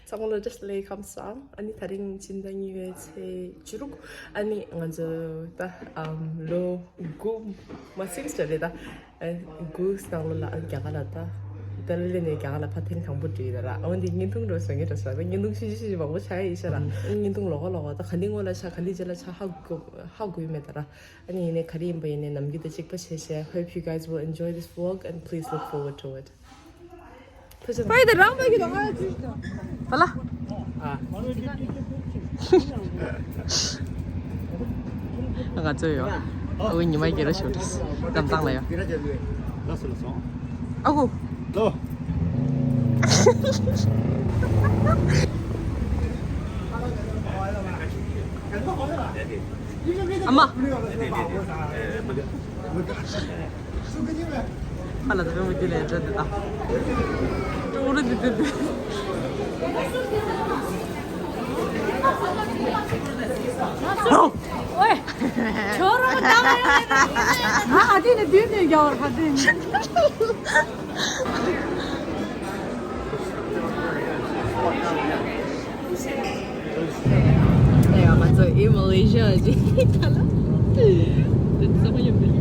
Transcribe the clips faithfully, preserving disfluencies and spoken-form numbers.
ཚང་མ་ལ་བཀྲ་ཤིས་བདེ་ལེགས། ཁམས་བཟང་། ཨ་ནི་དེ་རིང་ཕྱི་ཟླ་གཉིས་པའི་ཚེས་བཅུ་དྲུག་ཨ་ནི་ང་ཚོ་ད་ཨམ་ལོ་དགུ་མ་ཚིགས་ཙམ་རེད་ད། ཨ་དགུ་ནང་ལོ་ལ་ཨ་རྒྱ་གར་ལ་ད་ཏཱ་ལི་ལི་ནས་རྒྱ་གར་ལ་ཕར་ཐེངས་དང་པོ་འགྲོ་ཡི་ད་ར། འོན་ཏེ་བརྙན་ཐུང་འགྲོ་བཟོ་ངེས་འགྲོ་ས་ད་བརྙན་ཐུང་ཤི་ཤི་ཤི་ཤི་མང་པོ་ཆགས་ཡི་ཤ་ར། བརྙན་ཐུང་ལོག་ག་ལོག་ག་ད་ག་འདི་སྔོན་ལ་ཆགས་ག་འདི་རྗེས་ལ་ཆགས་ཧ་གོ་ཧ་གོ་ཡི་མེད་ད་ར། ཨ་ནི་ཡིན་ནའི་ག་རེ་ཡིན་པ་ཡིན་ནའི་ནམ་རྒྱུན་དང་གཅིག་པ་བྱས་བྱས། Hope you guys will enjoy this vlog and please look forward to it. ཕ་ཡི་དེ་རང་ཕ་གི་དོ་ང་ཅི་ཞིག་དང་། ཧ་ལ། ཨ། ང་ཚོ་ཡོད། འོ་ཉི་མ་རྒྱལ་ར་ཞོ་ཏྲིས་གདམ་བཏང་ལ་ཡོད། ལགས་སོ་ལགས་སོ། ཨ་ཁུ། ལོ། ཨ་མ། ཨ་ལ་ད་བེ་མོ་ཀྱི་ལས་འདྲ་འདི་དང་། ཀྲོང་རུ་འདི་འདི་འདི། ཨོའི། ཁྱོད་རང་ད་ང་ཨ་དེ་ནས་བདུན་ནས་རྒྱ་བར་ཧ་དེ། ང་ཚོ་ཨི་མ་ལེ་ཤི་ཡ་ཅིག་ཁ་ལ། དེ་ཚོ་ཡོད་པས།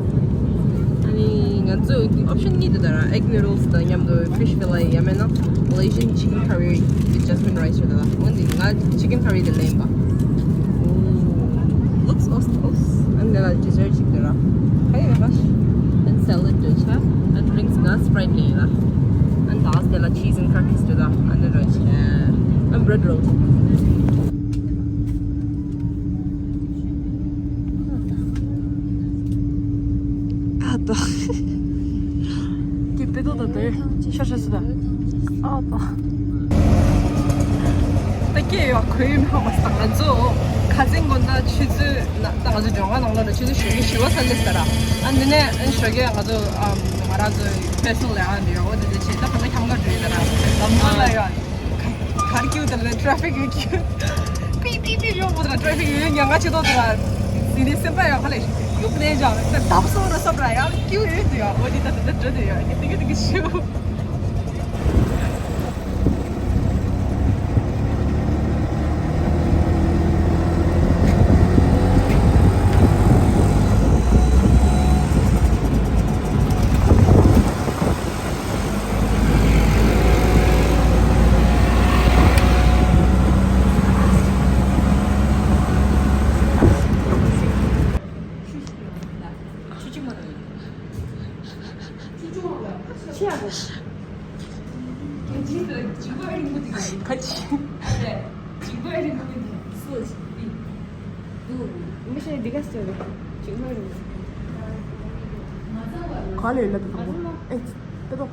ཨ་ནི་ང་ཚོ་ཨོབ་ཤན་གཉིས་འདུག་ད་ར། Egg noodles དང་མཉམ་དུ་fish fillet ཡང་མིན་ན་Malaysian chicken curry with jasmine rice རེད་ད། འོན་ཏེ་ང་chicken curry དེ་ལེན་པ། Ooh, looks awesome. And then a dessert ཅིག་འདུག་ར། Hey, gosh. And salad འདུག་ཆ། And drinks ང་Sprite ལེན་ཡིན་ལ། And last དེ་ལ་cheese and crackers འདུག་ད། And then a and bread roll. ད་ད། ཀི་པེ་ཏོ་ད་དེ་ཤ་ཤ་སུ་ད། ཨ་ད། ད་ཀེ་ཡོ་ཁོའི་མི་ཧ་མ་སྟག་ང་ཚོ་ཁ་སང་དགོང་དག་ཆུ་ཚོད་ན་ད་ང་ཚོ་ཇོང་ཁ་ནང་ལོགས་ལ་ཆུ་ཚོད་ཞོགས་ཀས་བཞི་པ་ཚར་ལེ་ས་ར། ཨ་འདི་ནས་ཨ་ཞོགས་ཀས་ང་ཚོ་ཨམ་ང་རང་ཚོ་ཕེ་སོང་ལས་ཨ་འདི་ཡོ་འོ་དེ་འདྲ་བྱས་ད་ཕ་གི་འཁྱམ་ག་འགྲོ་ཡོད་ད་ར། ལམ་ཁ་ལ་ཡོ། གར་ཀིའུ་དེ་ལ་ཊ་ཕིག་ཡོད་ཀིའུ། པི་པི་པི་ཡོད་པོ་དེ་ལ་ཊ་ཕིག་ཡོད་ཉང་ང་ཆེ་དོ་དེ་ལ། སི་ནི་སེམས་པ་ཡང་ཁ་ལས་ཡུག་ལས་ཀྱང་ད་བབས་སོང་ན་བསམ་ར་ཡང་ཀིའུ་ཡོད་དེ་ཡང་འོ་དེ་ད་དེ་འདྲ་འདྲ་དེ་ཡང་ཡིན་དེ་གི་དེ་གི་ཤིའུ། ག་ལས་ལ་དུ་དང་པོ། ཨེ། ཏེ་ཏོ།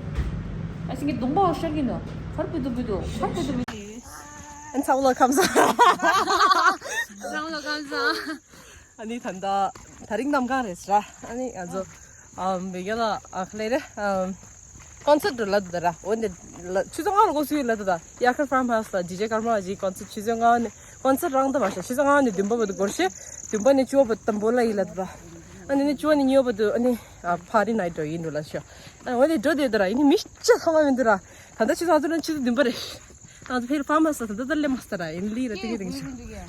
ཨ་སིང་གེ་གདོང་པ་ཤར་གྱི་འདུག་ཧར་པི་དུ་པི་དུ། ཧར་པི་དུ་པི་དུ། ཨན་ཚ་བོ་ལ་ཁམས་བཟང་། ཚ་བོ་ལ་ཁམས་བཟང་། ཨ་ནི་ད་ལྟ་དེ་རིང་གནམ་གང་རེད་ཟེར་ར། ཨ་ནི་ང་ཚོ་ཨམ་བེ་ག་ལ་ཨ་ཁ་ལེ་རེ་ཨམ་ཀོན་སར་ཊི་ལ་དུ་ད་ར། འོ་འདི་ལ་ཆུ་ཚོད་ལྔ་ལ་འགོ་ཚུགས་ཡོད་ལ་དུ་ད། ཡ་ཁར་ཕརམ་ཧའུ་སི་ལ་ཇི་ཇེ་ཀར་མ་ཇི་ཀོན་སར་ཊི་ཆུ་ཚོད་ལྔ་ནས་ཀོན་སར་ཊི་རང་དུ་མ་ཤ་ཆུ་ཚོད་ལྔ་ནས་བདུན་པ་བར་དུ་འགོར་ཤེ། བདུན་པ་ནས་བཅུ་པ་བར་དུ་དང་པོ་ལ་ཡིན་ལ་དུ་ད། ཨ་ནི་ནི་བཅུ་པ་ནས་གཉིས་པ་བར་དུ་ཨ་ནི་ཨ་ཕ་རི་ནའི་ཊི་འགྲོ་ཡིན་འགྲོ་ལ་ཤོ། ཨ་འོ་ནི་འགྲོ་དེ་དུ་ར་ཡིན་ནི་མི་ཅི་ཚང་མ་མི་འདུག་ར། ད་ལྟ་ཆུ་ཚོད་ཨ་ཚོད་ལ་ཆུ་ཚོད་བདུན་པ་རེད། ང་ཚོ་ཕེ་རི་ཕརམ་ཧའུ་སི་ད་ད་ལེ་མ་སྟ་ར་ཡིན་ལི་ར་ཏི་གི་རིང་ཤ།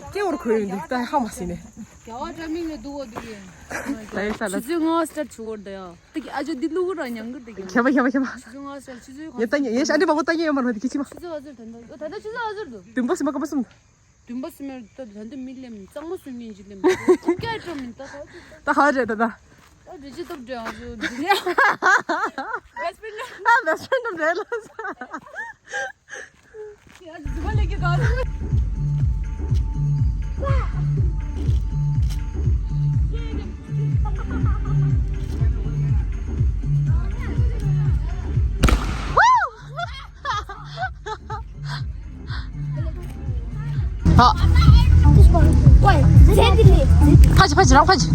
སྐྱེ་བོར་ཁོ་ཡོད་འདུག་ད་ཧ་མ་སི་ནི། རྒྱ་བ་ཏྲ་མིང་ལ་འདུག་བ་འདུག་ཡིན། ད་ཡིན་ས་ལ། ཆུ་ཚོད་ལྔ་སྟར་ཆུ་བོར་ད་ཡ། ད་གི་ཨ་ཇོ་འདི་ལུ་གུ་ར་ཉང་གི་ད་གི། ཁྱེད་མ་ཁྱེད་མ་ཁྱེད་མ། ཆུ་ཚོད་ལྔ་སྟར་ཆུ་ཚོད་ཡེ་ད་ཉེ་ཡེ་ཤ་ཨ་འདྲི་མ་གོ་ད་ཉེ་ཡོད་མ་རོ་ད་གི་ཁྱེད་མ། ཆུ་ཚོད་ཨ་ཟུར་ད་ད་ད་ད་ཆུ་ཚོད་ཨ་ཟུར་འདུག་བདུན་པ་སུ་མ་ཀ་པ་སུམ། བདུན་པ་སུ་མེར་ད་ད་ད་མི་ལེམ་གཙང་མ་སུ་མིན་ཇི་ལེམ། ཁྱེད་ཀྱ་ཏྲ་མིན་ད་ད། ད་ཧ་རེད་ད་ད། ད་རེ་ཅི་སྟོབས་འདྲ་ཨ་ཟུར་འདི་ལེ། བེསི་ཕྲེན་ད་བེསི་ཕྲེན་ད་འདྲ་ལ། ཕ་ཕ་ཅི་ཕ་ཅི་རང་ཕ་ཅི།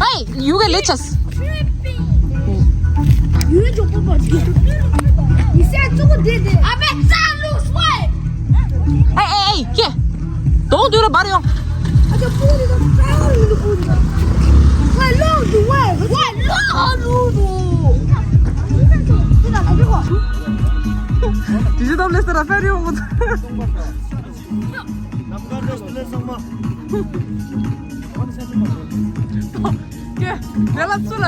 Hey, you can let us. ཡུལ་ལྗོངས་པོ་པོ་ཆེ། ཡི་སེ་གཙོ་བོ་དེ་དེ། ཨ་མེ་རྩ་ལུག་སུའི། Hey, hey, hey, ཀྱེ། Don't do the body. ཨ་ཅག་པོ་དེ་དང་རྩ་ལུག་པོ་དེ། ཝེ་ལོག་དུ་ཝེ། ཝེ་ལོག་ལུག་དུ། དེ་ན་ག་གི་གོ། ལས་ཟེར་ར་ཕེར་ཡོང་གོ། ཀྱེ་མེ་ལ་ཚུ་ལ།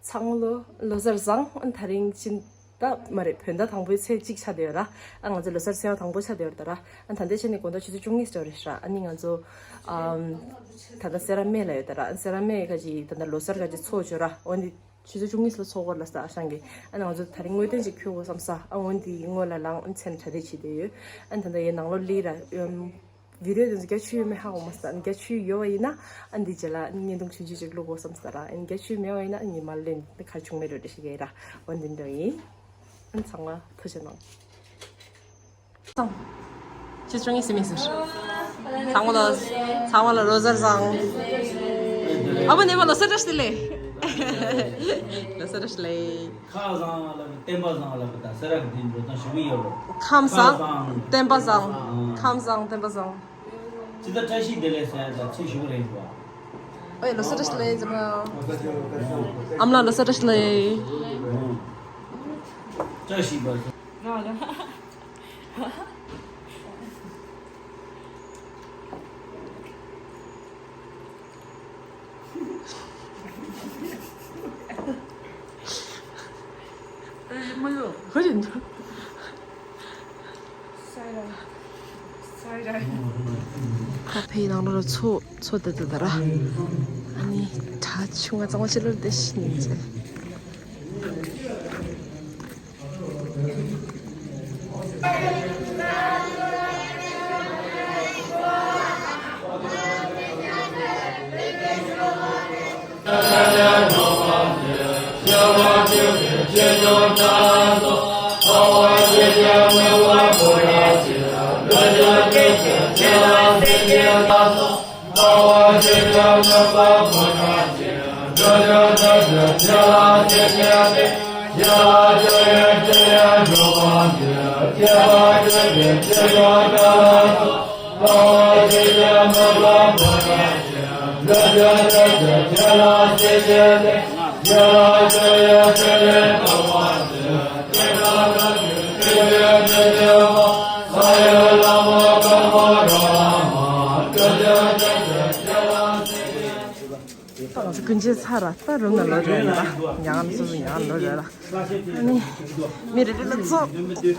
ཚང་མ་ལོ་ལོ་གསར་བཟང་། ཨ་ནི་དེ་རིང་ཕྱི་ཟླ་མ་རེད། བོད་ཟླ་དང་པོའི་ཚེས་གཅིག་ཆགས་བསྡད་ཡོད་ར། ཨ་ང་ཚོ་ལོ་གསར་ཚེས་པ་དང་པོ་ཆགས་བསྡད་ཡོད་ར། ཨ་ནི་ད་ལྟའི་ཆ་ནས་དགོང་དག་ཆུ་ཚོད་བཅུ་གཉིས་ཙམ་རེད་ར། ཨ་ནི་ང་ཚོ་ཨམ་ད་ལྟ་སེ་ར་སྨད་ལ་ཡོད་ད་ར། ཨ་ནི་སེ་ར་སྨད་ཁ་ཅིག་ད་ལྟ་ལོ་གསར་ཁ་ཅིག་ཚོགས་བྱོས་ར། འོ་འདི་ཆུ་ཚོད་བཅུ་གཉིས་ལ་ཚོགས་སྐོར་ལ་ས་ཨ་ཞང་གི། ཨ་ནི་ང་ཚོ་དེ་རིང་དངོས་སྟོན་ཅིག་ཁྱོད་དགོས་བསམ་ས། ཨ་འོ་འདི་སྔོན་ལ་ལངས། ཨ་ནི་མཚན་གྲ་སྒྲིག་བྱེད་བསྡད་ཡོད། ཨ་ནི་ད་ལྟ་ཡའི་ནང་ལོགས་ལི་ར་ཡོད། བི་ཌིའོ་དེ་ཚོ་རྒྱ་ཆུ་ཡོད་མེད་ཧ་གོ་མ་སོང་། རྒྱ་ཆུ་ཡོད་པ་ཡིན་ན་ཨ་འདི་རྗེས་ལ་བརྙན་ཐུང་ཆུང་ཆུང་ཅིག་བླུག་དགོས་བསམ་ས་ར། ཨ་ནི་རྒྱ་ཆུ་ཡོད་མེད་པ་ཡིན་ན་ཨ་ཉི་མ་ལེན་ཁ་བྱུང་མེད་འགྲོ་འདྲ་ཞིག་ཡིན་ར། འོ་འདི་འདྲ་ཡིན། ཨ་ཚང་མ་ཐུགས་རྗེ་གནང་། ཚང་། ཅི་བྱུང་ཡིན་སེམས་ཡིན་ཟེར། ཚང་མ་ལ་ཚང་མ་ལ་ལོ་གསར་བཟང་། ཨ་བུ་ནེ་མ་ལོ་གསར་བཀྲ་ཤིས་བདེ་ལེགས། ལོ་གསར་བཀྲ་ཤིས་བདེ་ལེགས། ཁ་བཟང་ལབ་བསྟན་པ་བཟང་ལབ་དང་སེ་ར་གི་འགྲོ་སྟངས་ཞུ་གི་ཡོད་རེད། ཁམས་བཟང་། བསྟན་པ་བཟང་། ཁམས་བཟང་བསྟན་པ་བཟང་། ཅི་ལྟར་བཀྲ་ཤིས་བདེ་ལེགས་ཟེར་ཡ་ད་ཚིག་ཞུ་གི་རེད་འདུག་ཨ། ཨོའི་ལོ་གསར་བཀྲ་ཤིས་བདེ་ལེགས་ཟེར་ན། ཨ་མ་ལགས་ལོ་གསར་བཀྲ་ཤིས་བདེ་ལེགས། བཀྲ་ཤིས་པ། ཧོ་ཡིན། ཁ་ཕའི་ནང་ལོགས་ལ་ཚོ་ཚོ་དེ་དེ་དེ་ར། ཨ་ནི་གྲྭ་ཆུང་ང་གཙང་མ་ཕྱི་ལོར་དེ་ཤི་ཉིན་ཚེ། ད་ང་ཚོ་ཀུན་མཁྱེན་ཚར་ར། ད་རུམ་ན་ལོག་འགྲོ་ཡ་ལ། ཉག་ལ་སོ་སོ་ཉག་ལ་ལོག་འགྲོ་ཡ་ལ། ཨ་ནི་མི་རེ་རེ་ལ་ཚོ་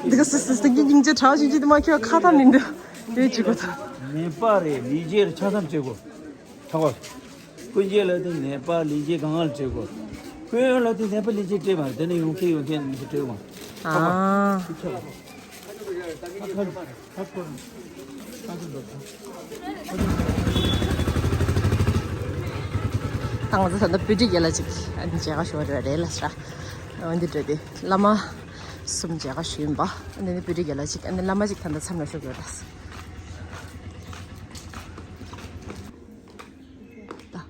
འདི་ག་སི་སི་སི་གི་སྙིང་རྗེ་གྲགས་ཤིག་ཅི་དུ་མ་ཁྱོད་ཁ་ཐམ་མི་འདུག་དེ་ཅི་གོ་ཐུབ། ནད་པ་རེད། ལས་བྱེད་ཆ་ཚང་བྱེད་དགོས། ཐག་གོ། ཀུན་མཁྱེན་ལ་དེ་ནད་པ་ལས་བྱེད་གང་ལ་བྱེད་དགོས། ཀུན་ཡོན་ལ་དེ་ནད་པ་ལས་བྱེད་སྤྲད་མ་རེད། དེ་ནས་ཡོང་མཁན་ཡོང་མཁན་མི་ཚོ་སྤྲད་མ། ཨ། ཐག་གོ། ད་ང་ཚོ་ད་ལྟ་བོད་རིགས་རྒྱལ་ལ་ཅིག་ཨ་ནི་མཇལ་ཁ་ཞུ་བ་རེད་ལ་ཤ། འོན་ཏེ་འགྲོ་དེ་བླ་མ་གསུམ་མཇལ་ཁ་ཞུ་ཡིན་པ། ཨ་ནི་བོད་རིགས་རྒྱལ་ལ་ཅིག་ཨ་ནི་བླ་མ་ཅིག་ད་ལྟ་མཚམས་ལ་ཞུགས་ཡོད་ལ། ད།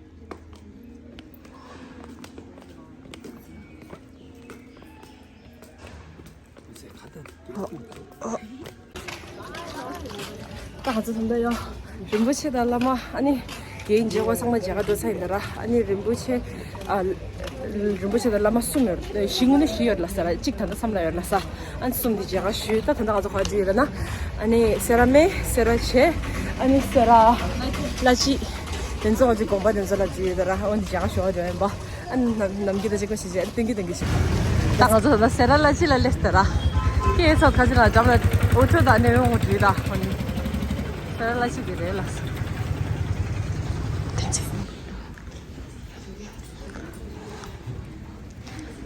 ད་ང་ཚོ་ད་ལྟ་ཡང་རིན་པོ་ཆེ་དང་བླ་མ་ཨ་ནི་རྒན་མཇལ་ཁ་ཚང་མ་མཇལ་ཁ་འགྲོ་ས་ཡིན་ད་ར། ཨ་ནི་རིན་པོ་ཆེ་ཨ་རིན་པོ་ཆེ་དང་བླ་མ་གསུམ་ཡོད། བཞི་ངོ་ནས་བཞི་ཡོད་ལ་ས་ར། གཅིག་ད་ལྟ་མཚམས་ལ་ཡོད་ལ་ས། ཨ་ནི་གསུམ་འདི་མཇལ་ཁ་ཞུས། ད་ད་ལྟ་ང་ཚོ་ག་ཅི་ཡོད་ལ་ན། ཨ་ནི་སེ་ར་སྨད་སེ་ར་བྱེས་ཨ་ནི་སེ་ར་བླ་སྤྱི་དེ་ཚོ་ང་ཚོ་དགོན་པ་དེ་ཚོ་ལ་ཅི་ཡོད་ད་ར། ཨ་ནི་མཇལ་ཁ་ཞུ་བ་འགྲོ་ཡིན་པ། ཨ་ནི་ནམ་རྒྱུན་དང་གཅིག་པ་ཞིག་བྱས། ཨ་ནི་སྟོན་གྱི་སྟོན་གྱི་ཞིག་ད་ང་ཚོ་ད་སེ་ར་བླ་སྤྱི་ལ་སླེབས་ཏེ་ར། སྐད་ཚོ་ཁ་ཅིག་ལ་འགྲམ་ལ་འུ་ཚོ་དང་ནས་འོང་འདུས་ད་ཧོ་ནི། སེ་ར་བླ་སྤྱི་གི་རེད་ལ།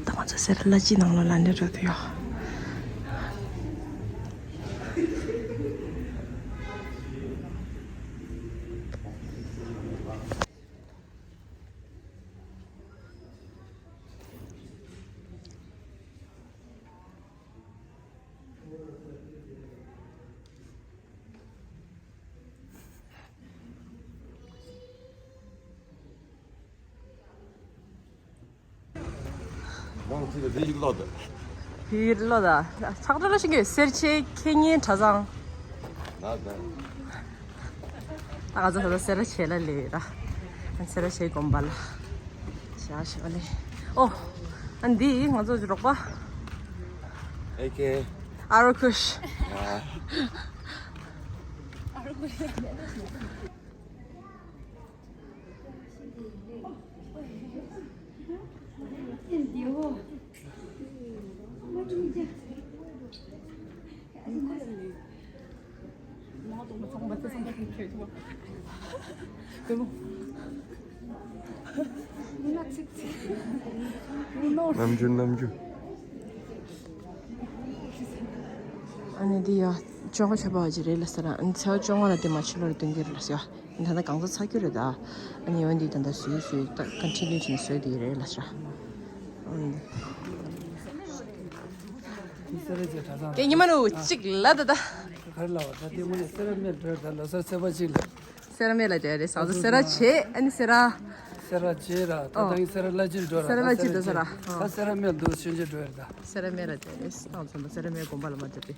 ད་ང་ཚོ་སེ་ར་བླ་སྤྱི་ནང་ལོགས་ལ་འདི་འགྲོ་དུ་ཡོད། མང་ཚིག་ལ་ཡིག་ཀློག་དང་། ཡིག་ཀློག་དང་། ཕྱག་སྒྲ་ལ་ཤིང་གི་སེར་ཆེ་ཁེ་ཉེ་གྲྭ་ཚང་། ན་ད། ད་ང་ཚོ་ད་ལྟ་སེ་ར་བྱེས་ལ་ལས་ར། སེ་ར་བྱེས་དགོན་པ་ལ། ཞག་ཞག་ལས། ཨོ། ཨ་འདི་ང་ཚོ་རོགས་པ། ཨེ་ཀེ། ཨ་རོ་ཁུཤ། ནམ་རྒྱུན་ནམ་རྒྱུན། ཨ་ནི་འདི་ཡ་བཅོ་ལྔ་ཆ་པ་ཅིག་རེད་ལ་ཟེར། ཨ་ནི་ཚེས་པ་བཅོ་ལྔ་ལ་དེ་མ་ཕྱི་ལོར་སྟོན་གྱི་རེད་ལ་ཟེར། ད་ལྟ་གང་ཚ་ཚ་རྒྱུ་རེད་ད། ཨ་ནི་འོན་ཏེ་ད་ལྟ་བཟོས་བཟོས་ད་ཀོན་ཊི་ནིའུ་བྱས་ནས་བཟོས་དེ་རེད་ལ་ཟེར། ཨ་ནི། དེ་སེ་ར་བྱེས་གྲྭ་ཚང་། ཀྱེ་ཉི་མ་ནུ་གཅིག་ལ་ད་ད། ག་རེ་ལབ་པ་ད་དེ་མོ་ནས་སེ་ར་སྨད་འགྲོ་ད་ལོ་གསར་ཚེས་པ་གཅིག་ལ། སེ་ར་སྨད་ལ་འགྲོ་རེད་ཟེར། སེ་ར་བྱེས་ཨ་ནི་སེ་ར། སེ་ར་བྱེས་ར་ད་ཨོ། ད་ཡིན་སེ་ར་བླ་སྤྱིར་འགྲོ་ར། སེ་ར་བླ་སྤྱིར་འགྲོ་ཟེར་ར། ད་སེ་ར་སྨད་འདུག་ཆུང་ཆུང་འགྲོ་ར་ད། སེ་ར་སྨད་ལ་འགྲོ་རེད། ད་ཚོ་སེ་ར་སྨད་དགོན་པ་ལ་མ་འགྲོ་དེ།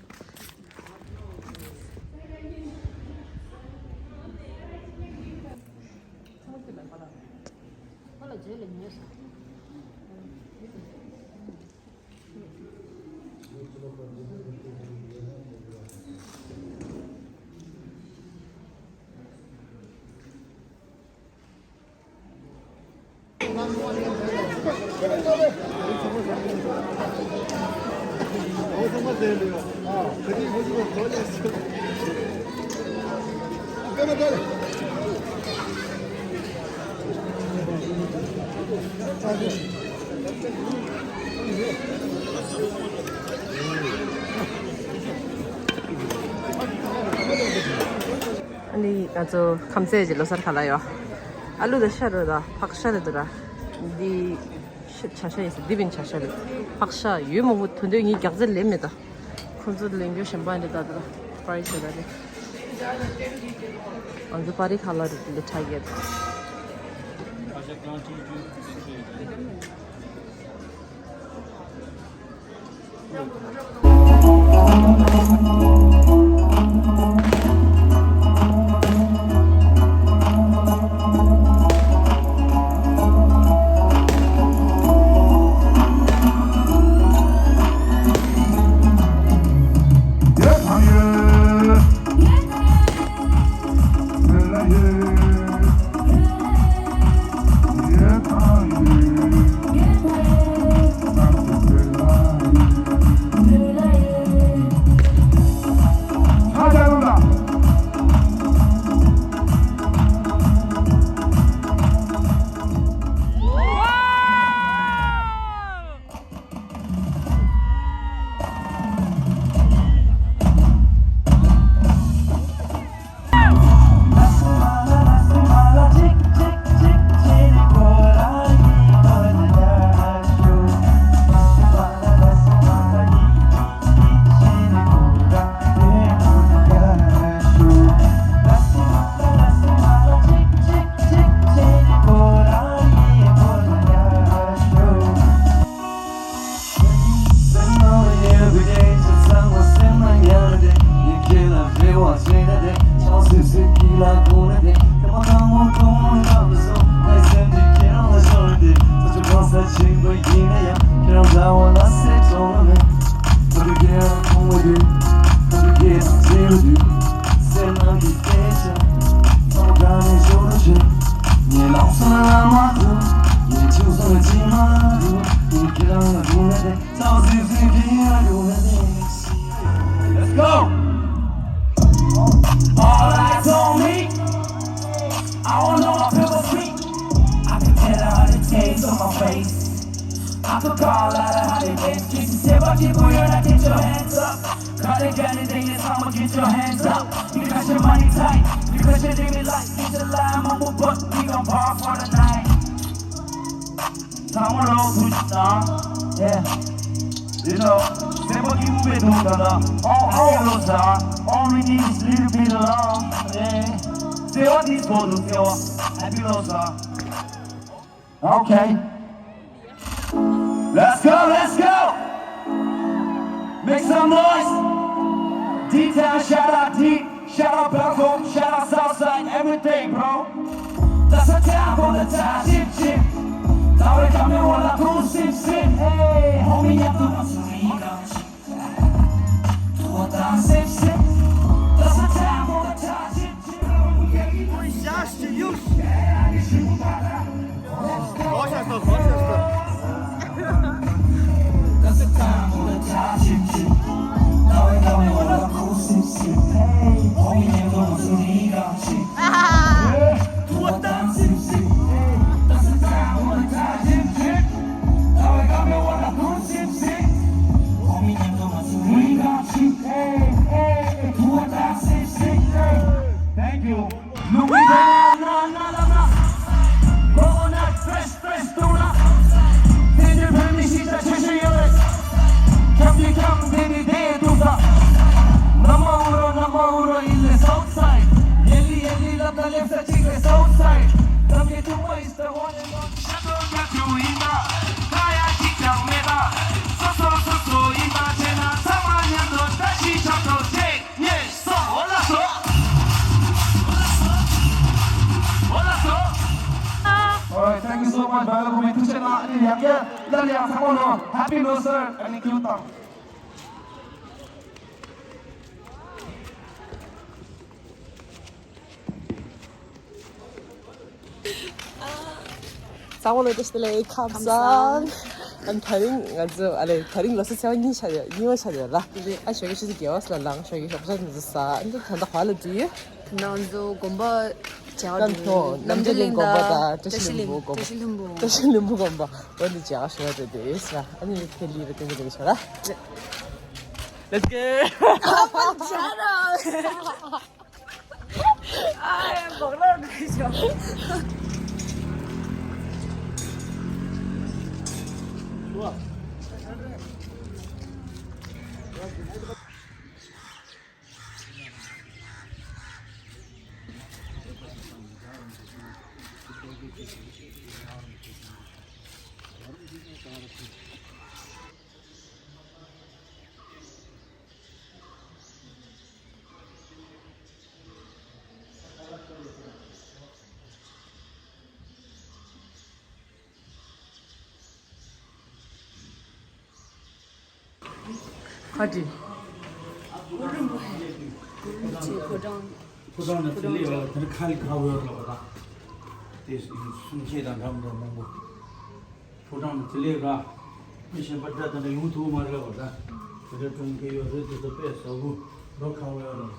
ཨ་ནི་ང་ཚོ་ཁམས་ཚན་གྱི་ལོ་གསར་ག་ལ་ཡོད། ཨ་ལུ་དང་ཤ་རུ་དང་ཕག་ཤ་རེད་འདུག་ར། འདི་ཤ་བྱ་ཤ་ཡིན་ཟེར། འདི་བིན་བྱ་ཤ་རེད། ཕག་ཤ་ཡོད་མང་པོ་ཐོན་དུས་ངས་རྒྱག་རྩལ་ལེན་མེད་ད། ཁོང་ཚོ་ལེན་རྒྱུ་གཞན་པ་འདི་ད་ད་པ་རི་ཤ་ད་རེད། ང་ཚོ་པ་རི་ཁ་ལ་རུ་འདི་ཁྲ་གེ། Let's go! All eyes on me. I don't know my people speak. I can tell a hundred K's on my face. I could call out a hundred names. Just to say what people, you're not get your hands up. Gotta get it, then it's time to get your hands up. You got your money tight. You got your limit light. Get your line, mama, but we gon' bar for the night. Time will roll through the time. Yeah. You know, say what you been doing, brother. All, all those time. All we need is a little bit of love. Yeah. Say what these boys do, say what. Happy those time. Okay. Let's go, let's go! Make some noise! D-Town, shout out D, shout out Belco, shout out Southside, everything, bro. That's a town for the time, shit, shit. Now we coming with a cool sim, sim. ཡ། སླར་ཡང་ཚང་མ་ལོ་Happy New Year ཨ་ནི་ཀྱུ་དང་། ཚང་མ་ལོ་བཀྲ་ཤིས་བདེ་ལེགས། ཁམས་བཟང་། ཨ་ནི་དེ་རིང་ང་ཚོ་ཨ་ལེ་དེ་རིང་ལོ་གསར་ཚེས་པ་གཉིས་ཆགས་ཡོད། གཉིས་པ་ཆགས་ཡོད་ལ། ཨ་ཞོགས་ཀྱི་ཆུ་ཚོད་བརྒྱད་པ་ཙམ་ལ་ལངས། ཞོགས་ཀྱི་ཞོགས་པ་ཆུ་ཚོད་ཟ། ཨ་ནི་ད་ལྟ་ག་ལ་འདུག་ཡོད། ད་ང་ཚོ་དགོན་པ་བྱ་བ་རྣམ་ཐོ་རྣམ་རྒྱལ་གླིང་དགོན་པ་དང་བཀྲ་ཤིས་ལྷུན་པོ་དགོན་པ། བཀྲ་ཤིས་ལྷུན་པོ་དགོན་པ་འོ་འདི་བྱ་བ་ཞོགས་རེད་དེ་ཡོད་ས། ཨ་ནི་ཁེ་ལི་རེ་ཏན་ཏན་ཞོགས་ར། Let's go. ཁ་དྲི། ཕོ་བྲང་ནས་དེ་ལས་ཡོད་ལ་དེ་ནི་ཁ་ལི་ཁ་བོའི་ལོག་ད་དེ་སུང་ཁྱེད་དང་འདྲ་མི་འདྲ་མང་པོ། ཕོ་བྲང་ནས་དེ་ལས་ར་མི་གཞན་པ་འདྲ་དང་འདྲ་ཡོང་ཐུབ་མ་རེད་ལ་ད་དེ་འདྲ་ཀྲུང་གི་ཡོད་རེད། དེ་ཚོ་དཔེ་བཟོ་བོ་རོ་ཁ་བོའི་ལོག་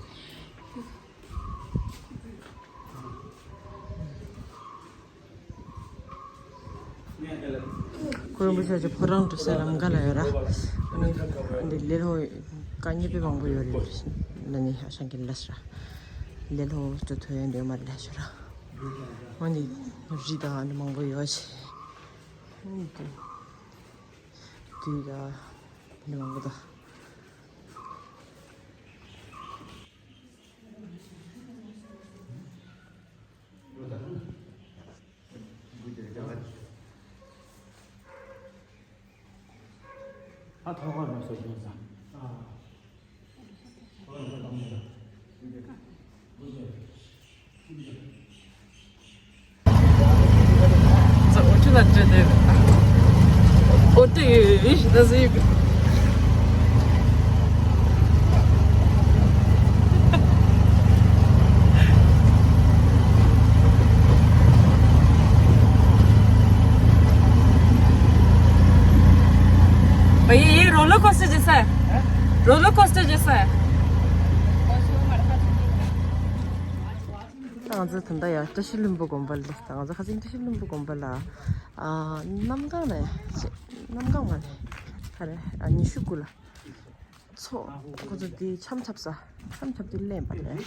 གུ་རུ་བུ་ཆ་ཆ་ཕོ་བྲང་དུ་སེ་ལམ་ག་ལ་ཡོད་ར། ཨ་ནི་འདི་ལེ་ལོ་ཀ་ཉེ་པའི་མང་པོ་ཡོད་རེད། ན་ནི་ཧ་ཤང་གི་ལས་ར། ལེ་ལོ་ཅོ་ཐོ་ཡོད་འདི་མ་ལས་ཤོ་ར། ཨ་ནི་རི་དང་ཨ་ནི་མང་པོ་ཡོད་ཆེ། ཨ་ནི་དུ་དུ་ཡ་ཨ་ནི་མང་པོ་ད། ཨ་ཐོག་ཁར་རང་སོ་བྱུང་ས། भाई, ये roller coaster जैसा है। Roller coaster जैसा है। ང་ཚོ་ད་ལྟ་ཡར་བཀྲ་ཤིས་ལྷུན་པོ་དགོན་པ་ལ། ད་ང་ཚོ་ཁ་སང་བཀྲ་ཤིས་ལྷུན་པོ་དགོན་པ་ལ། ཨ། གནམ་གང་ནས། གནམ་གང་མ་ནས། ག་རེ། ཨ། ཉི་ཤུ་དགུ་ལ། ཚོགས་ཁོ་ཚོ་དེ་འཆམ་འཆམ་ས། འཆམ་འཆམ་དེ་ལེན་པ་རེད།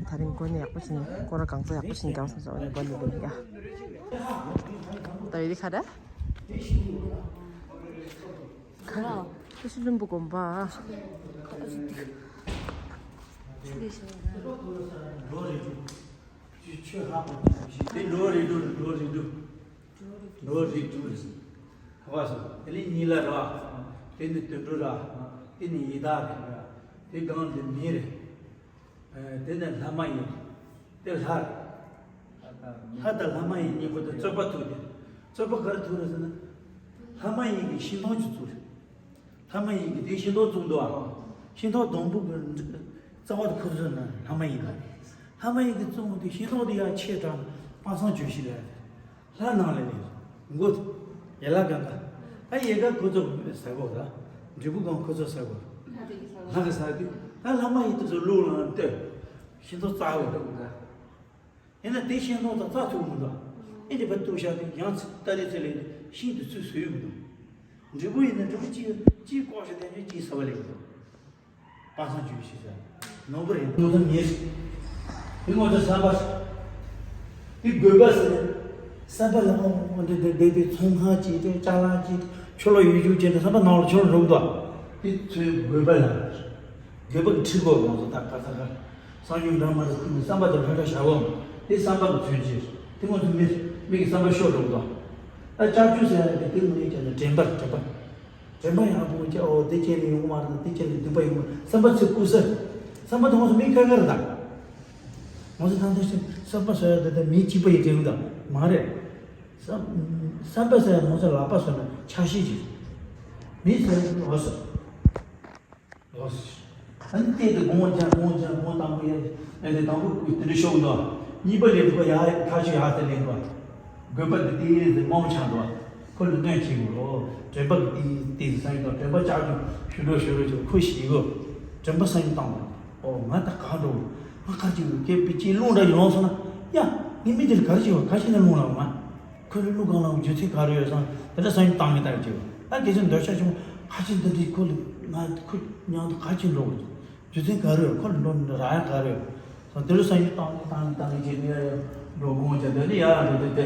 ད་རིང་གོ་གནས་ཡག་པོ་ཞིག་ནས་སྐོར་ར་གང་ཚ་ཡག་པོ་ཞིག་རྒྱག་སོང་ས། འོ་ནས་གོ་གནས་ལེན་ཡ། ད་ཡོད་དེ་ག་རེ། ག་རེ། བཀྲ་ཤིས་ལྷུན་པོ་དགོན་པ། ལོ་རེ་དྲུག་ཆོས་ལྷག་པ་དེ་ལོ་རེ་དྲུག་ལོ་རེ་དྲུག་ལོ་རེ་དྲུག་རེད། ཧ་བ་སོ། དེ་ནི་ཉི་ལ་ར། དེ་ནི་དུད་འགྲོ་ར། དེ་ནི་ཡི་དྭགས་རེད། དེ་གང་དེ་མི་རེད། དེ་ནི་ལྷ་མ་ཡིན། དེ་ལྷ་རེད། ལྷ་དང་ལྷ་མ་ཡིན་གཉིས་པོ་དེ་རྩོད་པ་ཐུག་དེ། རྩོད་པ་ག་རེ་ཐུག་རེད་ཟེར་ན། ལྷ་མ་ཡིན་གྱི་ཤིང་སྡོང་ཅིག་བཙུགས་རེད། ལྷ་མ་ཡིན་གྱི་དེ་ཤིང་སྡོང་བཙུགས་འདུག་ཨ། ཤིང་སྡོང་སྡོང་པོ་གི་རྩ་བ་དེ་ཁུ་ཚུར་ན་ལྷ་མ་ཡིན་ལ། ལྷ་མ་ཡིན་གྱི་བཙུགས་དེ་ཤིང་སྡོང་དེ་ཡར་ཆེ་དྲགས་ན་དཔག་བསམ་ལྗོན་ཤིང་ལ། ལྷ་ནང་ལ་ནི་མགོ་ཡལ་ག་ག་ད་ཡལ་ག་ཁོ་ཚོ་ཟ་གོ་ར། འབྲས་བུ་གང་ཁོ་ཚོ་ཟ་གོ་ལྷ་གི་ཟ་དུས་ད་ལྷ་མ་ཡིན་དེ་ཚོ་ལུག་ལ་ལྟོས། ཤིང་ཏོག་བཙག་གོ་ར། ཡིན་ན་དེ་ཤིང་ཏོག་དང་བཙག་ཐུབ་མི་འདུག་ཨེ་འདི་བ་ཏུ་ཤ་དེ་ཡང་ཚིག་ཏ་རེ་ཚེ་ལས་ཤིང་དུ་ཚུད་བཟོས་ཡོད་མི་འདུག་འབྲས་བུ་ཡིན་ན་འབྲས་བུ་གཅིག་གཅིག་ལྐོག་ཤ་དེ་ནས་གཅིག་ཟ་བ་ལས་མི་འདུག་དཔག་བསམ་ལྗོན་ཤིང་ཟེར། ནོར་བུ་རེད། ནོར་བུ་ཉེར། དེ་ངོ་ཚ་བསམ་པ། དེ་དགོས་པ་ཟེར། བསམ་པ་ལ་འོང་འདི་འདི་འདི་འདི་ཚོང་ཁང་གཅིག་དེ་ཅ་ལག་གཅིག་ཆུ་ལོག་ཡུལ་རྒྱུག་ཅན་དེ་བསམ་པ་ནང་ལ་ཆུ་ལོག་འགྲོ་གི་འདུག་དེ་ཚོའི་དགོས་པ་ལ། དགོས་པ་གི་ཁྲིད་དགོས་ང་ཚོ་ད་ག་ས་ག་སང་ཉིན་འདྲ་མ་རེད་ཁུ་ནས་བསམ་པ་དེ་ལྷ་ཁྲ་བྱ་བོ། དེ་བསམ་པ་གི་མཚོན་བྱེད། དེ་ངོ་ཚ་མི་མི་གི་བསམ་པ་ཤོར་འགྲོ་གི་འདུག་ད་ལྕགས་ཀྱུ་ཟེར་ཡ་དེ་དེ་ངོ་ཡིན་ཀྱང་ནི་དྲན་པ་དྲན་པ། དྲན་པ་ཡག་པོ་བྱས། ཨོ་དེ་བྱས་ནས་ཡོང་གི་མ་རེད། དེ་བྱས་ནས་སྡུག་པ་ཡོང་གི་མ་རེད། བསམ་པ་ཚེ་ཀུ་ས། བསམ་པ་དེ་ང་ཚོ་མི་ཁ་ཁ་རེད་ད། ང་ཚོ་ད་ལྟ་བསམ་པ་ཟེར་ཡ་དེ་ད་མི་གཅིག་པ་ཡི་དྲན་གི་ད་མ་རེད། བསམ་བསམ་པ་ཟེར་ཡང་ང་ཚོ་ལག་པ་བཟོ་ན་ཆ་ཤས་ཤིག་མི་ཟེར་ལོ་སོ། ལོ་སོ། ཨ་ནི་ལྟས་དེ་དགོང་བརྒྱ་དགོང་བརྒྱ་དགོང་དང་པོ་ཡ་ཨ་ནི་དང་པོ་དེ་འདྲ་ཤོག་འདུག་གཉིས་པ་ལེན་འདུག་ཡ་ཁ་ཤས་ཡ་དེ་ལེན་འདུག་དགོས་པ་དེ་དེ་དེ་མང་ཆགས་འདུག་ཁོ་ལ་གནོད་ཆེ་གི་ལོ། དྲན་པ་གི་དེ་དེ་ས་ཡི་དང་དྲན་པ་ལྕགས་ཀྱུ་ཞུ་འགྲོ་ཞུ་འགྲོ་ཆེ་ཁོ་ཤི་གོ། དྲན་པ་ས་ཡི་བཏང་བ། ཨོ་ང་ད་ག་འགྲོ། ང་ག་ཅིག་སྐད་པི་ཅི་རླུང་འདྲ་ཡི་ལོང་སོང་ན། ཡ། ངའི་མི་དེ་ལ་ག་རེ་བྱེད་པ་ག་ཤེད་ན་རླུང་ལ་ང་། ཁོ་ལ་རླུང་གང་ལ་རྒྱུ་མཚན་ག་རེ་ཡོད་སང་དེ་འདྲ་ས་ཡི་བཏང་གི་ད་ཅིག་ད་གལ་སྲིད་འདོད་ཆགས་ཆུང་ག་ཅིག་འདི་འདྲའི་ཁོ་ལ་ང་ཁོ་མཉམ་དུ་ག་ཅིག་འགྲོ་དགོས། རྒྱུ་མཚན་ག་རེ་ཡོད། ཁོ་ལ་འགྲོ་འདྲ་རག་ཡ་ག་རེ་ཡོད། སང་དེ་ལ་ས་ཡི་བཏང་གི་བཏང་གི་བཏང་གི་བྱས་ནས་ཡ་ཡ་འགྲོ་དགོས་ཀྱང་དེ་ནི་ཡ་ཡ་འགྲོ་དེ་དེ་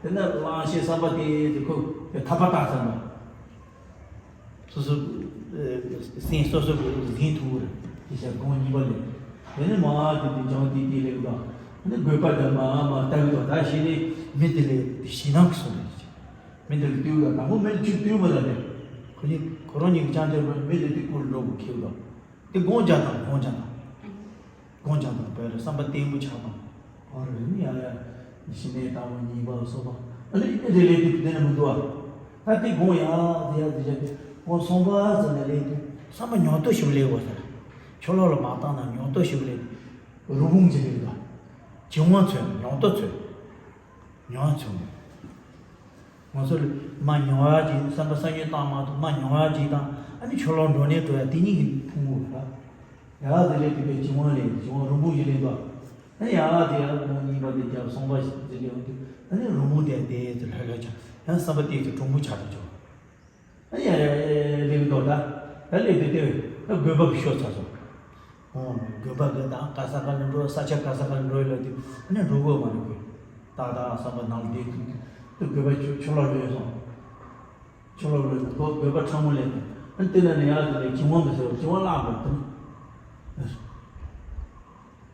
དེ་ནི་གླང་ཆེན་བསམ་པ་དེ་དེ་ཁོ་དེ་ཐག་པ་བཏགས་ཚར་ན། སོ་སོ་ཨེ་སེམས་སོ་སོ་གི་འཛིན་ཐུབ་རེད། དེ་ཤ་སྒོང་གཉིས་པ་ལས། དེ་ནི་མ་དེ་དེ་ལྗང་དེ་དེ་ལས་གདའ། ནི་དགོས་པ་དང་མ་མ་ལྟ་གི་དོ་ད་ཤེས་ནས་མི་དེ་ལས་དེ་ཞེད་སྣང་གི་སོ་རེད། མི་དེ་ལས་བཏུལ་དང་དང་པོ་མི་ལ་ཅིག་བཏུལ་མ་ལ་རེད། ཁོ་གཉིས་ཁོ་རང་གཉིས་ཀྱི་ཅང་ཅང་མི་དེ་དེ་ཀུན་འགྲོ་གི་ཁེལ་དོ། དེ་སྒོང་རྒྱག་དང་སྒོང་རྒྱག་དང་། སྒོང་རྒྱག་དང་བས་རེད་བསམ་པ་བརྟན་པོ་ཆགས་དང་། ཨོ་རེད་ནི་ཡ་ཡ། ཞི་གནས་ལྟ་བུ་གཉིས་པ་སོགས་པ་ཨ་ནི་དེ་ལས་དེ་དེ་ནི་མི་འདུག་ཨ། ད་དེ་སྒོང་ཡ་དེ་ཡ་དེ་ཡ་དེ་སྒོང་སོང་པ་ཙམ་ནས་ལས་དེ་བསམ་པ་ཉོག་ཏོ་ཞིག་ལས་དགོས་ཟེར། ཆོ་ལོ་ལ་མ་བཏང་ན་ཉོག་ཏོ་ཞིག་ལས། རུ་བུང་ཅིག་ལས་དགོས། བྱིང་བ་ཚོས་ཉོག་ཏོ་ཚོས། ཉོག་ཚོས། ང་ཚོ་ལ་མ་ཉོ་ཡ་ཅིག་བསམ་པ་བསམ་ཡུལ་བཏང་མ་ཐུབ་མ་ཉོ་ཡ་ཅིག་དང་ཨ་ནི་ཆོ་ལོ་འགྲོ་ནས་འགྲོ་ཡ་དེ་གཉིས་ཀྱི་ཕུང་པོ་རེད། ཡ་དེ་ལས་དེ་པའི་བྱིང་བ་ལས་བྱིང་བ་རུང་བུ་ཞིག་ལས་འདུག་ཨ་ནི་ཡ་དེ་ཡ་རུང་གཉིས་པ་དེ་རྒྱབ་སོང་པ་ཞིག་དེ་ལས་འདུག་ཨ་ནི་རུང་བུ་དེ་དེ་དེ་ལྷོད་ལྷོད་ཆགས་ཡང་བསམ་པ་དེ་དེ་གྲུང་པོ་ཆགས་དུ་ཆོག་ཨ་ནི་ཡ་ཡ་ཡ་ལས་འདུག་ད་ད་ལས་དེ་དེ་ད་དགོས་པ་གི་ཤོར་ཚར་སོང་། ཨོ། དགོན་པ་གི་དང་ག་ས་ག་ལ་འགྲོ་ས་ཆ་ག་ས་ག་ལ་འགྲོ་ཡོད་ལ་དེ་ཨ་ནི་འགྲོ་དགོས་མ་རེད་གི། ཏག་ཏག་བསམ་པ་ནང་བསྡད་ཐུབ་དུས་དེ་དགོན་པ་ཆུ་ཆུ་ལོག་ལོས་སོང་། ཆུ་ལོག་ལོས་སོང་དགོན་པ་ཁྲ་མོ་ལས་ཨ་ནི་དེ་ལ་ནི་ཡག་དེ་ལས་གྱི་ཝང་གི་ཟེར་བ་གྱི་ཝང་བརླག་པ་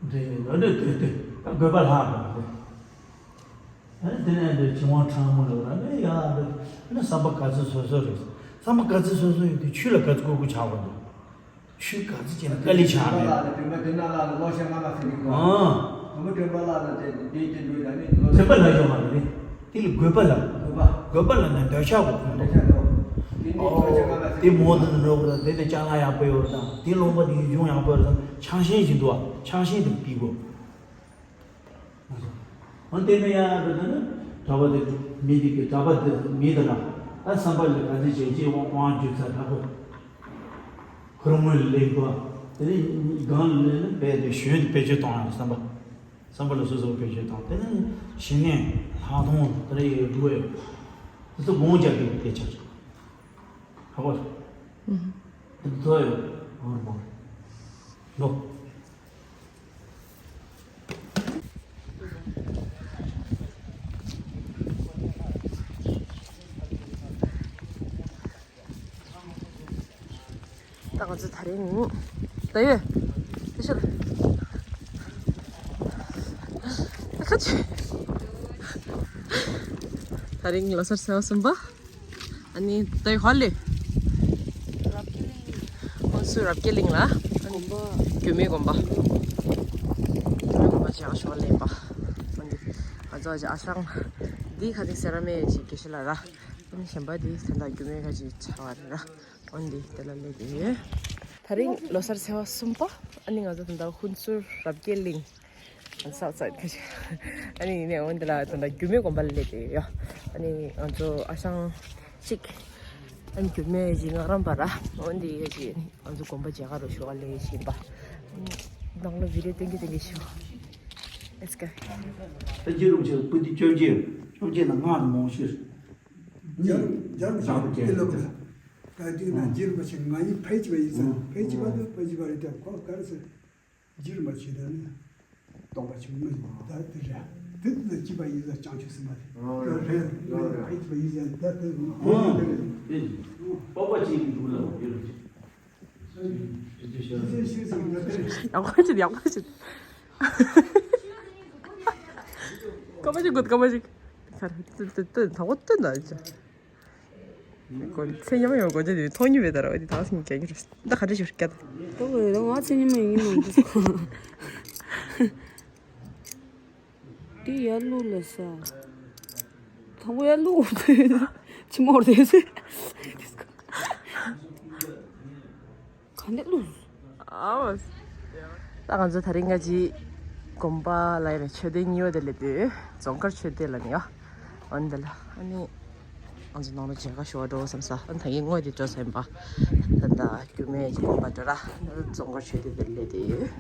དེ་རེད་ལ་ནི་དེ་དེ་ད་དགོན་པ་བརླག་པ་རེད། ཨ་ནི་དེ་ནས་འདིར་བྱིང་བ་ཕྲ་མོ་ལ་ཨ་ནི་ཡ་ཨ་ནི་བསམ་པ་ག་ཚོད་སོ་སོ་རེད། བསམ་པ་ག་ཚོད་སོ་སོ་ཡོད་དུས་ཆོས་ལ་ག་ཚོད་ཀུ་ཀུ་ཆགས་པ་འདུག་ཆོས་ག་ཚོད་བྱས་ན་དཀའ་ལས་ཆགས་རེད། དྲན་པ་ལ་དྲན་པ་དེ་ན་ལ་ལ་ལོ་ཤ་ང་ལ་ཟེར་གི་འདུག་ཨང་། དྲན་པ་དྲན་པ་ལ་ལ་དེ་དེ་དེ་འདུག་ཡ་ནི་ལོ་དྲན་པ་ལ་ཡོང་བ་རེད། དེ་ལ་དགོས་པ་ལ། དགོས་པ་དགོས་པ་ལ་ནི་འདོད་ཆགས་ཀྱི་ཁུངས་འདུག་འདོད་ཆགས་འདུག་དེ་ནི་ལོ་ཤ་ང་ལ་ཟེར་གི་འདུག་ཨོ། དེ་མོ་དེ་ནི་འགྲོ་དགོས་རེད། དེ་ནི་ཅ་ལག་ཡག་པོ་ཡོད་རེད་དང་དེ་ལུང་པ་དེ་ཡུལ་ལྗོངས་ཡག་པོ་ཡོད་རེད་དང་ཆང་ཤིང་ཞིག་འདུག་ཨ་ཆང་ཤིང་དེ་ཕུལ་དགོས། ཨ་དེ་ནས་ཡང་འགྲོ་ན་ནི་གྲྭ་པ་དེ་མི་དེ་གི་གྲྭ་པ་དེ་མི་དེ་ལ་ཨ་བསམ་པ་ལ་ག་ཚོད་བྱས་ཅི་དབང་དབང་བསྒྱུར་ཚར་ལྷག་པོ། ཁོ་རང་ངོས་ལ་སླེབས་པ། དེ་ནས་སྒང་ལ་སླེབས་ན་རྦད་དེ་གཞོན་དུ་བེད་སྤྱོད་གཏོང་ཡང་བསམ་པ། བསམ་པ་ལ་སོ་སོ་བེད་སྤྱོད་གཏོང་། དེ་ནས་ཞི་གནས་ལྷག་མཐོང་དེ་རེ་ཡོད་འགྲོ་ཡོད། དེ་ཚོ་དགོངས་རྒྱག་གི་དེ་ཆགས་ཆགས། ཧ་གོ། ཨུ། དེ་ཚོ་ཡོད་འོར་མོར། ལོ། ད་ང་ཚོ་དེ་རིང་ད་ཡོད་དེ་ཤོད་ད་ཁ་ཆུ། དེ་རིང་ལོ་གསར་ཚེས་པ་གསུམ་པ། ཨ་ནི་ད་ཡོད་ཧ་ལེ། ཧོན་སུར་རབ་རྒྱས་གླིང་ལ། ཨ་ནི་རྒྱུད་སྨད་དགོན་པ། རྒྱུད་སྨད་དགོན་པ་ཅིག་ཡག་ཤོས་ལེན་པ། ཨ་ནི་ང་ཚོ་ཨ་ཅག་ཨ་ཞང་འདི་ཁ་ཐེག་སེ་ར་མེ་ཅིག་དགེ་བཤེས་ལགས་ར། ཨ་ནི་གཞན་པ་འདི་ད་ལྟ་རྒྱུད་སྨད་ཁ་ཅིག་ཆགས་པ་རེད་ར། ཨོ་འདི་དེ་ལ་སླེབས་ཡོད། དེ་རིང་ལོ་གསར་ཚེས་པ་གསུམ་པ། ཨ་ནི་ང་ཚོ་ད་ལྟ་ཧོན་སུར་རབ་རྒྱས་གླིང་། ཨ་ནི་ས་ས་ཁ་ཤས། ཨ་ནི་ཡིན་ནའི་འོན་ཏེ་ལ་ད་ལྟ་རྒྱུད་སྨད་དགོན་པ་ལ་སླེབས་ཏེ་ཡོད། ཨ་ནི་ང་ཚོ་ཨ་ཞང་གཅིག་ཨ་ནི་རྒྱུད་སྨད་ཡི་ང་རམ་པ་ར། འོན་ཏེ་ཡ་ཅི་ང་ཚོ་དགོན་པ་མཇལ་ཁ་རུ་ཞུ་བ་ལས་བཞིན་པ། ཨ་ནི་ནང་ལ་བི་ཌིའོ་སྟོན་གྱི་སྟོན་གྱི་ཞུ། Let's go. ད་རྗེ་རིན་པོ་ཆེ་པོ་ཏི་བཅོ་བརྒྱད། བཅོ་བརྒྱད་ན་སྔགས་ནི་མང་ཤོས། རྒྱལ་རྒྱལ་རིན་པོ་ཆེ་ཏི་ལོ་གི་ད་དུས་ན་རྗེ་རིན་པོ་ཆེ་ང་ཡི་ཕལ་ཆེ་བ་ཡིན་ས་ཕལ་ཆེ་བ་དུ་ཕལ་ཆེ་བ་རེད་དེ་ཁོ་ག་རེ་ཟེར། རྗེ་རིན་པོ་ཆེ་ད་ནི་སྟོང་པ་ཆུང་ངུ་ཡིན་ད་དེ་རེད། དེ་དུས་ན་སྐྱིད་པ་ཡིན་ས་བྱང་ཆུབ་སེམས་དཔའ་དེ་རེད། ཕལ་ཆེ་བ་ཡིན་ས་ད་དེ་རེད། སྤོབས་པ་ཅན་གྱི་འདུག་ལ་ཡོད་རེད། ཡག་པོ་བྱེད་ཡག་པོ་བྱེད། ཀ་མ་ཞིག་གོ་ཀ་མ་ཞིག་ཁར་ཏི་ཏི་ཏི་ཐོག་ཏི་ན་ཅ། ཀོ་ཚེ་ཉམས་ཡོང་གོ་ཅ་དེ་ཐོག་ཉིད་མེད་ད་ར་འོ་དེ་ཐག་སིང་གྱ་གྱུར་ད་ག་འདྲ་ཞིག་སྐད། ཏོ་ཝེ་རང་ང་ཚེ་ཉམས་ཡོང་ཡིན་མ་འདུག་ཁོ། དེ་ཡར་ལུག་ལ་ས། ད་ ང་ཡར་བླུགས། ཕྱི་མོར་དེ་ཚེ། ག་འདྲ་བླུགས། ཨའོ། ད་ང་ཚོ་དེ་རིང་ང་ཅི་དགོན་པ་ལ་ཡིན་ན་མཆོད་རྟེན་གཉིས་པ་དེ་ལ་འདུག་རྫོང་དཀར་མཆོད་རྟེན་ལ་ནི་ཡོ། འོན་ཏེ་ལ་ཨ་ནི་ང་ཚོ་ནང་ལ་མཇལ་ཁ་ཞུ་བ་འགྲོ་བསམ་ས། ཨ་ནི་ད་ངས་དངོས་དེ་འགྲོ་ས་ཡིན་པ། ད་ད་རྒྱུད་སྨད་དགོན་པ་འགྲོ་ར། རྫོང་དཀར་མཆོད་རྟེན་དེ་ལ་དེ་ཡོད།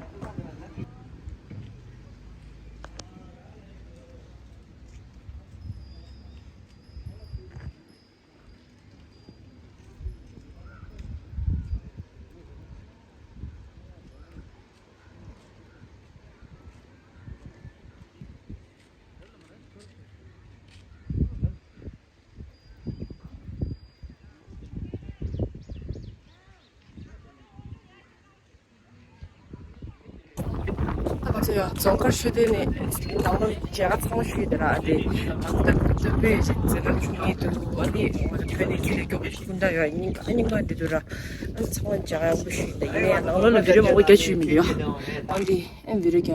ད་ང་ཚོ་ཡང་རྫོང་དཀར་མཆོད་རྟེན་ནས་ནང་ལོགས་མཇལ་ཁ་ཚང་མ་ཞུས་ཏེ་ར། དེ་ང་ཚོ་ད་སྟོད་པའི་ཅིག་མཛད་རྣམ་བྱུང་ཡིན་འདུག་ཨ་ནི་ང་ཚོ་བོད་ནས་ཅིག་ལས་སྐྱོ་གི་སྐུ་འདྲ་ཡོད། རྙིང་པ་རྙིང་པ་འདི་འདུག་ར། ཨ་ནི་ཚང་མ་མཇལ་ཁ་ཡག་པོ་ཞུས་ཏེ། ཡིན་ནའི་ནང་ལོགས་ལ་བི་ཌིའོ་མང་པོ་རྒྱག་ཆོག་མི་འདུག་ཡ། ཨ་འདི་ཨེམ་བི་ཌིའོ་རྒྱག་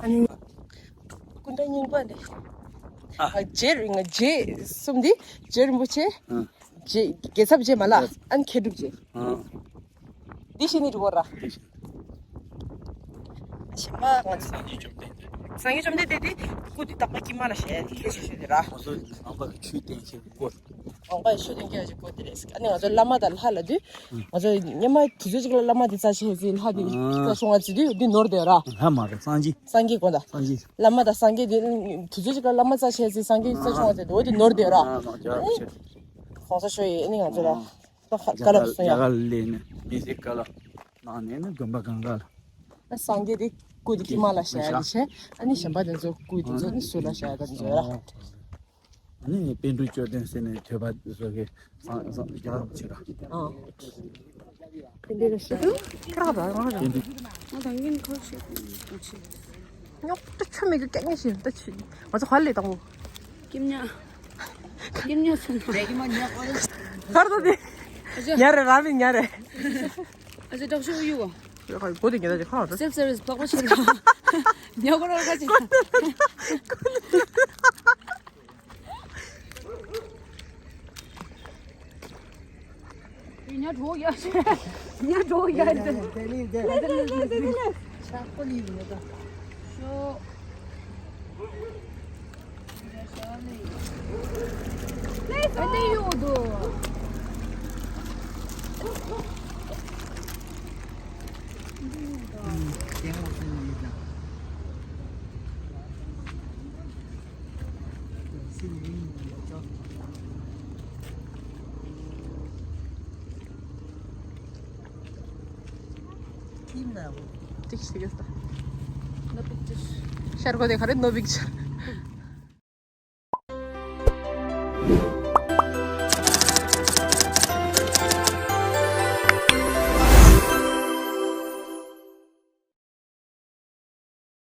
ཨ་ནི་སྐུ་འདྲ་རྙིང་པ་འདི། ཨ། ང་རྗེ་རིང་ང་རྗེ་གསུམ་འདི་རྗེ་རིན་པོ་ཆེ། ཨ། རྗེ་རྒྱལ་ཚབ་རྗེ་མ་ལ། ཡ། ཨ་ནི་མཁས་གྲུབ་རྗེ། ཨ། འདི་བཞི་ནི་འགྲོ་བ་ར། འདི་བཞི། གཞན་པ་ང་ཚོ་སངས་རྒྱས་བཅོམ་ལྡན་འདས། སངས་རྒྱས་བཅོམ་ལྡན་འདས་དེ་སྐུ་འདི་རྟག་པ་དཀྱིལ་མ་ལ་བཞག་ཡ་དེ་ཁྱད་ཆོས་ཤོས་དེ་ར། ང་ཚོ་ནང་པ་གི་ཆོས་བསྟན་ཁྱེར་སྐོར། ནང་པ་ཡི་ཆོས་བསྟན་ཁྱེར་གྱི་སྐོར་དེ་རེད། ཨ་ནི་ང་ཚོ་བླ་མ་དང་ལྷ་ལ་དུས། ང་ཚོ་སྔོན་མ་དུས་ཚོད་ཅིག་ལ་བླ་མ་དེ་རྩ་ཆེ་ཟེར། ལྷ་དེ་ཨ། རྩ་ཆུང་བ་ཟེར་དུས་འདི་ནོར་དེ་ར། ལྷ་མ་རེད། སངས་རྒྱས། སངས་རྒྱས་དགོངས་དག་སངས་རྒྱས། བླ་མ་དང་སངས་རྒྱས་དེ་དུས་ཚོད་ཅིག་ལ་བླ་མ་རྩ་ཆེ་ཟེར། སངས་རྒྱས་རྩ་ཆུང་བ་ཟེར་དུས་འོ་དེ་ནོར་དེ་ར། ཨ། ཨ། ཨ། ཨ། གོང་ས་མཆོག་ཡིས་ཨ་ནི་ང་ཚོ་ལ། ཨ། བཀའ་སློབ་གསུངས་ཡ། རྒྱ་གར་ལ་ནི་མི་ཚེ་ག་ལ་ནང་ནས་ནི་དགོན་པ་གང་ག་ལ། ཨ་སངས་རྒྱས་དེ་སྐུ་དེ་དཀྱིལ་མ་ལ་བཞག་ཡ་དེ་བྱས། ཨ་ནི་གཞན་པ་དེ་ཚོ་སྐུ་དེ་ཚོ་ནི་ཟུར་ལ་བཞག་ཡ་དེ་ཚོ་ཡོད་ར། ཨ་ནི་པཎ་གྲུབ་བཅོམ་ལྡན་འདས་ནས་ཐོས་པ་བཟོ་གི་སངས་སངས་རྒྱ་རིན་པོ་ཆེ་ར། ཨ། དེ་འདྲ་ཞིག་ཏུ་ཁྱེད་རང་རང་རང་། པཎ་གྲུབ། ང་ད་ངན་ཁོ་ཤེས་ཀྱི་ཆེ། རྙོག་དྲ་ཆོ་མེད་གི་སྐད་ངན་ཞིག་ད་ཆུ། ང་ཚོ་ཧ་ལས་དང་པོ། སྐྱིད་ཉག་སྐྱིད་ཉག་སོང་། གར་དོ་དེ། ཨ་ཅག་ཉ་རེ་ར་མི་ཉ་རེ། ཨ་ཅག་དྲག་ཤོས་གཡུག་གོ། གོ་དེ་ཉ་ད་ཅི་ཁ་ར། སེབ་སེབ་རེས་པགས་པ་ཆེ་ར། ཉ་གོ་ར་ཁ་ཆེ། ཉ་གྲོགས་ཡ་ཤེ། ཉ་གྲོགས་ཡ་ཤེ། ཏིག་ཞིག་ཡོད་ད། No picture. ཤར་སྒོ་དེ་ག་རེ། No picture.